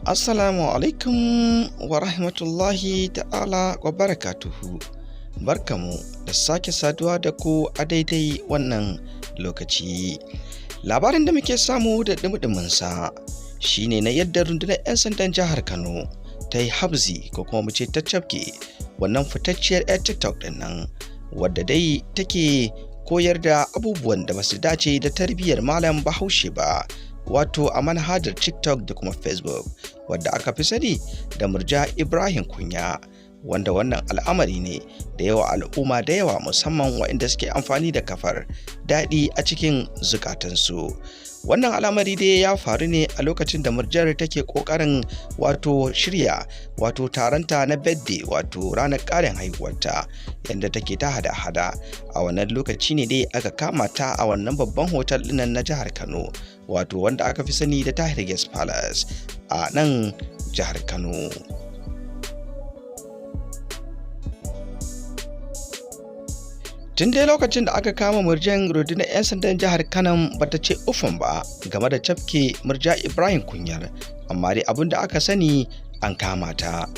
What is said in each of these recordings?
Assalamu alaikum wa rahmatullahi ta'ala wa barakatuhu. Barkamu da sake saduwa da ku a daidai wannan lokaci. Labarin da muke samu da ɗumi-ɗuminsa shi ne na yadda rundunar 'yan sandan jihar Kano ta yi habzi, ko kuma mu ce ta cafke wannan fitacciyar 'yar TikTok ɗin nan, wadda dai take koyar da abubuwan da basu dace da tarbiyyar malam Bahaushe ba, wato a manhajar TikTok da kuma Facebook, wadda aka fi sani da Murja Ibrahim Kunya, wanda wannan al'amari ne da yawa al'umma da yawa, musamman waɗanda suke amfani da kafar, daɗi a cikin zukatansu. Wannan al'amari dai ya faru ne a lokacin da Murjar take ƙoƙarin wato shirya wato taronta na birthday, wato ranar ƙarin haihuwarta, yadda take ta hada-hada. A wannan lokaci ne dai aka kama ta a wannan babban hotel ɗinnan na jihar Kano, wato wanda aka fi sani da Tahir Guest Palace a nan jihar Kano. Tun dai lokacin da aka kama Murjan, rundunar 'yan sandan jihar Kano bata ce ufan ba game da cafke Murja Ibrahim Kunyar, amma dai abin da aka sani, an kama ta.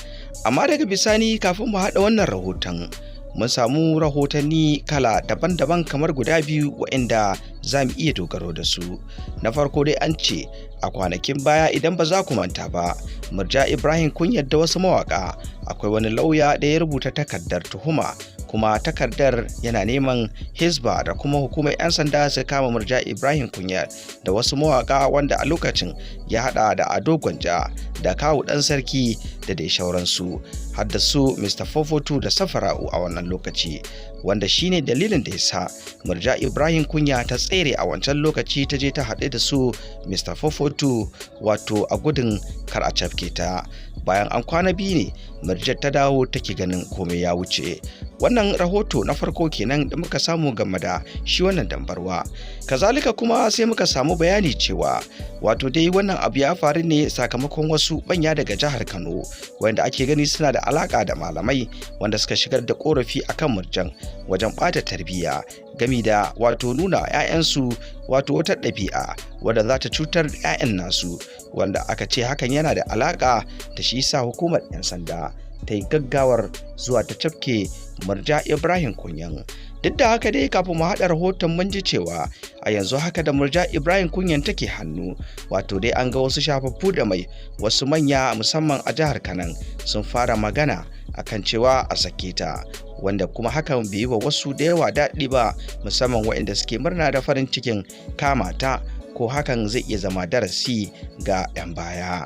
Amma daga bisani, kafin mu haɗa wannan rahoton, mun samu rahotanni kala daban-daban kamar guda biyu waɗanda za mu iya dogaro da su. Na farko dai, an ce a kwanakin baya, idan ba za ku manta ba, Murja Ibrahim Kunyar da wasu mawaƙa, akwai wani lauya da ya rubuta takardar tuhuma, kuma takardar yana neman Hisba da kuma hukumar 'yan sanda su kama Murja Ibrahim Kunyar da wasu mawaka, wanda a lokacin ya hada da Ado Gwanja da Kawu Dan Sarki da dai shauransu, har da su Mr Fofotu da Safara'u a wannan lokaci, wanda shine dalilin da ya sa Murja Ibrahim Kunya ta tsere a wancan lokaci, ta je ta haɗu da su Mr Fofotu, wato a gudun kar a cafke ta. Bayan an kwana biyu ne Murjar ta dawo, take ganin komai ya wuce. Wannan rahoto na farko kenan da muka samu game da shi wannan dambarwa. Kazalika kuma sai muka samu bayani cewa wato dai wannan abu ya faru ne sakamakon wasu manya daga jihar Kano, wanda ake gani suna da alaka da malamai, wanda suka shigar da korafi akan Murjan wajen ɓata tarbiyya, gami da wato nuna 'ya'yansu wato wata ɗabi'a wadda za ta cutar da 'ya'yan nasu, wanda aka ce hakan yana da alaka da shi sa hukumar 'yan sanda ta yi gaggawar zuwa ta cafke Murja Ibrahim Kunyan. Duk da haka dai, kafin mu haɗa rahoton, mun ji cewa a yanzu haka da Murja Ibrahim Kunyan take hannu, wato dai an ga wasu shafaffu da mai wasu manya, musamman a jihar Kanan, sun fara magana akan cewa a sake ta, wanda kuma hakan bai yi wa wasu da yawa daɗi ba, musamman waɗanda suke murna da farin cikin kama ta, ko hakan zai iya zama darasi ga 'yan baya.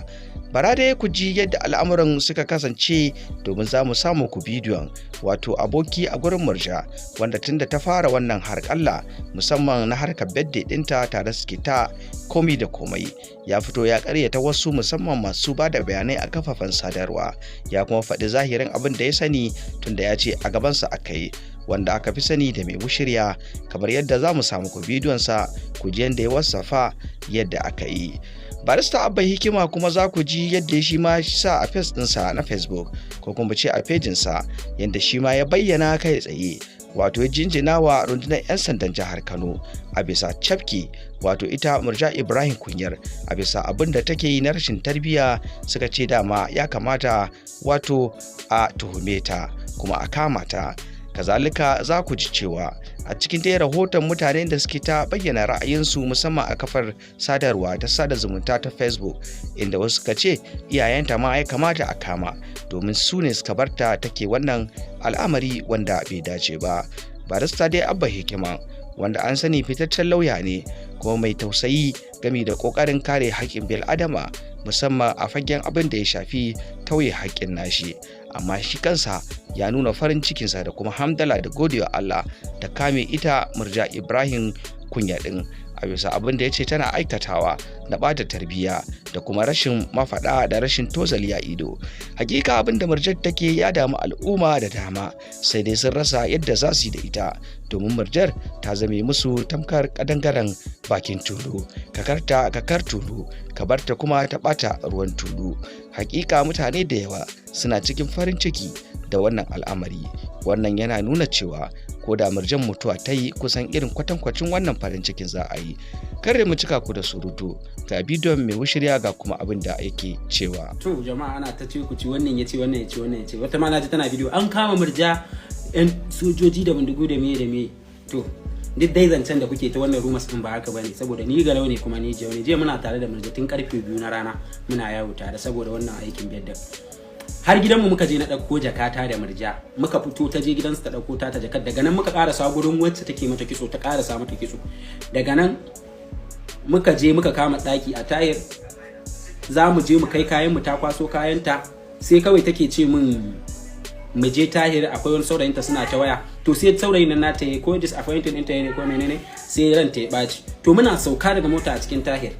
Bara dai ku ji yadda al'amuran suka kasance, domin za mu samu ku bidiyon wato aboki a gurin Murja, wanda tunda ta fara wannan harƙalla, musamman na harkar birthday ɗinta, tare suke ta komi da komai. Ya fito ya karyata wasu, musamman masu ba da bayanai a kafafen sadarwa, ya kuma faɗi zahirin abin da ya sani, tunda ya ce a gabansa aka yi, wanda aka fi sani da Mai Wushirya, kamar yadda za mu samu ku bidiyonsa ku ji yadda ya wasafa yadda aka yi. Barista Abba Hikima kuma za ku ji yadda shi ma sa a page ɗinsa na Facebook, ko kuma ce a pejinsa, yadda shi ma ya bayyana kai tsaye, wato ya jinjina wa rundunar 'yan sandan jihar Kano a bisa cafke wato ita Murja Ibrahim Kunyar a bisa abin da take yi na rashin tarbiyya. Suka ce dama ya kamata wato a tuhume ta kuma a kama ta. Kazalika za ku ji cewa a cikin dai rahoton, mutanen da suke ta bayyana ra'ayinsu, musamman a kafar sadarwa ta sada zumunta ta Facebook, inda wasu suka ce iyayenta ma ya kamata a kama, domin su ne suka barta take wannan al'amari wanda bai dace ba. Barista dai Abba Hikima, wanda an sani fitaccen lauya ne kuma mai tausayi gami da ƙoƙarin kare haƙƙin bil'adama, musamman a fagen abin da ya shafi tauye haƙƙin nashi, amma shi kansa ya nuna farin cikinsa da kuma hamdala da godewa Allah da kame ita Murja Ibrahim Kunya ɗin a bisa abin da ya ce tana aikatawa na ɓata tarbiyya da kuma rashin mafaɗa da rashin tozali a ido. Hakika abin da Murjar take ya damu al'umma da dama, sai dai sun rasa yadda za su yi da ita, domin Murjar ta zame musu tamkar kadangaren bakin tulu, kakarta kakar tulu, ka barta kuma ta ɓata ruwan tulu. Hakika mutane da yawa suna cikin farin ciki da da wannan al'amari. Wannan yana nuna cewa ko da Murjan mutuwa ta yi, kusan irin kwatankwacin wannan farin cikin za a yi. Kare mu cika ku da surutu, ga bidiyon mai wushirya, ga kuma abin da yake cewa. To jama'a, ana ta ce ku ci, wannan ya ce, wannan ya ce, wannan ya ce. Wata ma na ji tana bidiyo an kama Murja, yan sojoji da bindigu da meye da meye. To duk dai zancen da kuke ta wannan rumours din ba haka bane, saboda ni garau ne kuma ni jiya ne. Jiya muna tare da Murja tun karfe 2 na rana, muna yawo tare saboda wannan aikin biyar da har gidanmu muka je na ɗauko jakata da Murja muka fito. Ta je gidansu ta ɗauko ta jakar. Daga nan muka ƙarasa gurin wacce take mata kitso, ta ƙarasa mata kitso. Daga nan muka je muka kama ɗaki a Tayar, za mu je mu kai kayan mu, ta kwaso kayanta. Sai kawai take ce min mu je Tahir, akwai wani saurayinta suna ta waya. To sai saurayin nan nata yi ko disappointing ɗinta ne ko menene, sai ranta ya ɓaci. To muna sauka daga mota a cikin Tahir,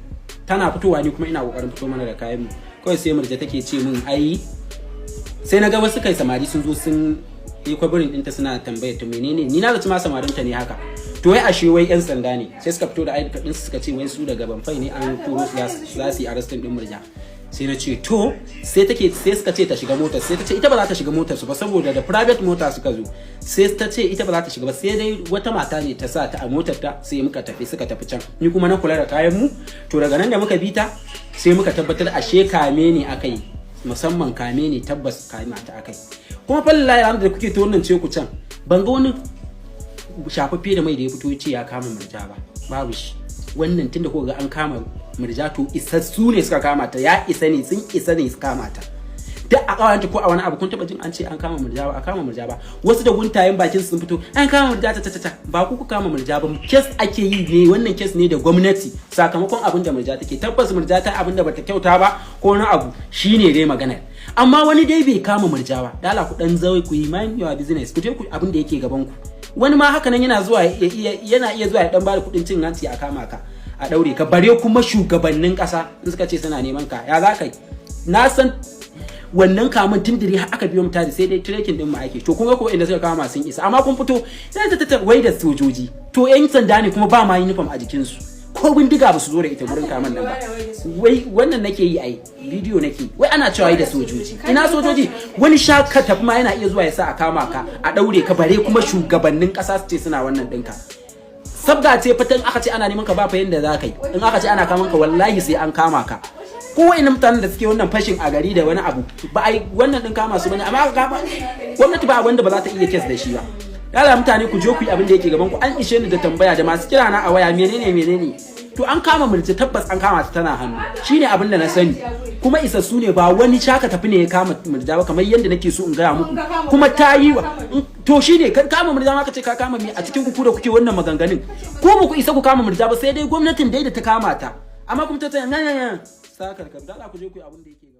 tana fitowa, ni kuma ina kokarin fito mana da kayan mu. Kawai sai Murja take ce min ai sai na ga wasu kai samari sun zo sun yi kwabirin ɗinta, suna tambayar ta menene. Ni na zaci ma samarinta ne haka. To wai ashe wai yan sanda ne. Sai suka fito da ID card ɗinsu, suka ce wai su daga Banfai ne, an turo su za su yi arresting ɗin Murja. Sai na ce to. Sai take, sai suka ce ta shiga motar. Sai ta ce ita ba za ta shiga motar su ba, saboda da private mota suka zo. Sai ta ce ita ba za ta shiga ba, sai dai wata mata ne ta sa ta a motar ta. Sai muka tafi, suka tafi can, ni kuma na kula da kayan mu. To daga nan da muka bi ta, sai muka tabbatar ashe kame ne aka yi, musamman kame ne, tabbas kame ta aka yi. Kuma fallahi alhamdu da kuke ta wannan ce ku can, ban ga wani shafaffe da mai da ya fito ya ce ya kama Murja ba, babu shi. Wannan tunda kuka ga an kama Murja, to isassu ne suka kama ta, ya isa ne, sun isa ne su kama ta. Duk a kawanta ko a wani abu, kun taba jin an ce an kama Murja ba? A kama Murja ba. Wasu da guntayen bakin sun fito an kama Murja, ta ta ta. Ba ku kama Murja ba, case ake yi ne. Wannan case ne da gwamnati sakamakon abin da Murja take. Tabbas Murja ta abin da bata kyauta ba ko wani abu, shine dai maganar. Amma wani dai bai kama Murja ba. Dala ku dan zawai, ku yi mind your business, ku je ku abin da yake gaban ku. Wani ma haka nan yana zuwa, yana iya zuwa ya dan bada kudin cin hanci a kama ka a daure ka. Bare kuma shugabannin kasa in suka ce suna neman ka, ya za ka yi? Na san wannan kamun tun dire har aka biyo mutane, sai dai tracking din mu ake. To kun ga ko inda suka kama sun isa, amma kun fito sai ta wai da sojoji. To yan sanda ne kuma ba ma uniform a jikin su, ko bindiga ba su zo da ita gurin kaman nan ba. Wai wannan nake yi, ai bidiyo nake. Wai ana cewa wai da sojoji, ina sojoji? Wani shaka tafi ma yana iya zuwa ya sa a kama ka a daure ka, bare kuma shugabannin kasa su ce suna wannan dinka. Sabga ce fatan aka ce ana neman ka, ba fa yanda za ka yi. In aka ce ana kaman ka, wallahi sai an kama ka. Ko wa'annan mutanen da suke wannan fashin a gari da wani abu, ba ai wannan din kama su bane, amma aka kama gwamnati, ba wanda ba za ta iya case da shi ba. Yala mutane, ku je ku yi abin da yake gaban ku. An ishe ni da tambaya da masu kira na a waya, menene menene. To an kama Murja, tabbas an kama ta, tana hannu, shine abin da na sani. Kuma isassu ne, ba wani shaka tafi ne ya kama Murja ba kamar yadda nake so in gaya muku. Kuma ta yi wa to shine kan kama Murja ma ka ce ka kama me a cikin ku da kuke wannan maganganun? Ko ba ku isa ku kama Murja ba, sai dai gwamnatin dai da ta kama ta. Amma kuma ta tsaya nan nan sakar kam. Da ku je ku yi abin da yake gaban